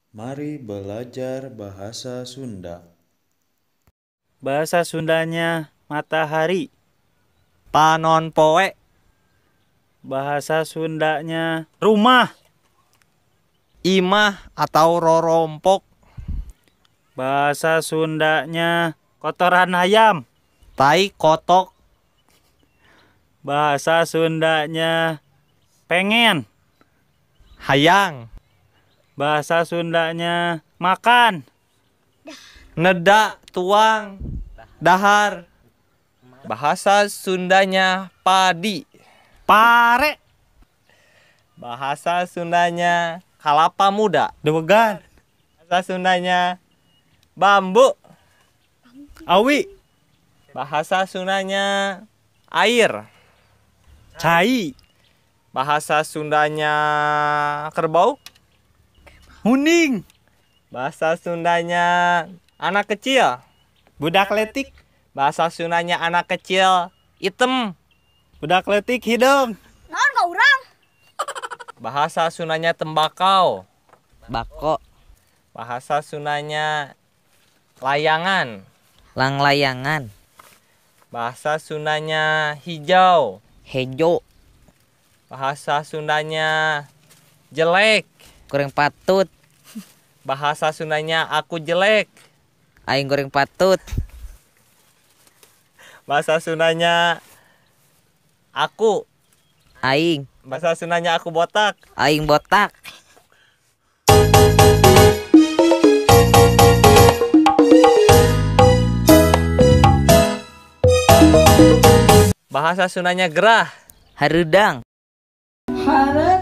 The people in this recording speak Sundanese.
Mari belajar bahasa Sunda. Bahasa Sundanya matahari. Panon poe. Bahasa Sundanya rumah. Imah atau rorompok. Bahasa Sundanya kotoran ayam. Tai kotok. Bahasa Sundanya pengen. Hayang. Bahasa Sundanya makan. Neda, tuang, dahar. Bahasa Sundanya padi. Pare. Bahasa Sundanya kalapa muda. Dewegan. Bahasa Sundanya bambu. Awi. Bahasa Sundanya air. Cai. Bahasa Sundanya kerbau. Huning. Bahasa Sundanya anak kecil. Budak letik. Bahasa Sundanya anak kecil item. Budak letik hidung. Naon ka urang? Bahasa Sundanya tembakau. Bako. Bahasa Sundanya layangan. Langlayangan. Bahasa Sundanya hijau. Hejo. Bahasa Sundanya jelek. Goreng patut. Bahasa Sundanya aku jelek. Aing goreng patut. Bahasa Sundanya aku. Aing. Bahasa Sundanya aku botak. Aing botak. Bahasa Sundanya gerah. Harudang. Harudang.